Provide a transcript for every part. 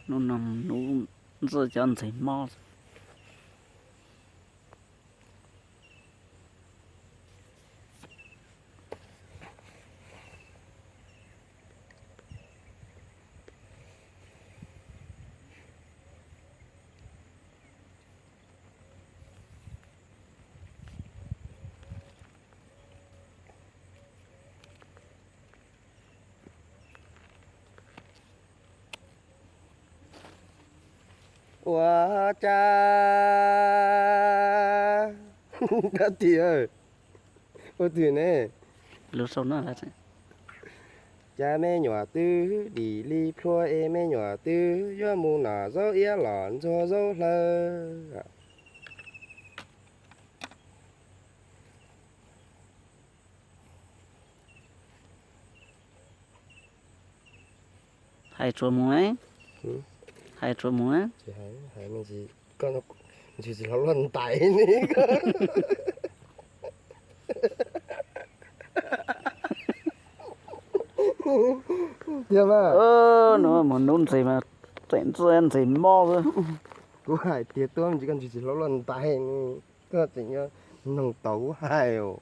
Hnub no hnub ntxawm cov ntxeg mob. Ua cas dab tiag, ua twg ne? Lub sau no, cas me nyuam twb dim li plhuav es me nyuam twb yuav mus noj zaub iab los ntxuag zaub hlaws. Hais tsuas mus, hais tsuas mus. Ntsws tsis hlob luaj ntais ne. Tiag mas. No mus hnub ntxeg mas tseem ntxeg mob xwb. Kuv hais tias tuaj me ntsis koj ntsws tsis hlob luaj ntais, koj tseem yuav noog tau kuv hais os.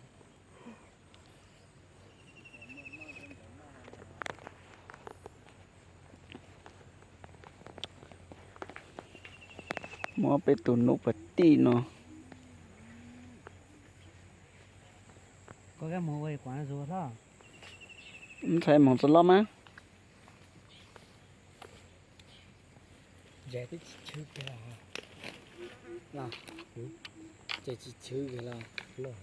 Muab peb tus nus pas tij no. Ntshai moog txog loj mas. Ces tsis chwv kiag los.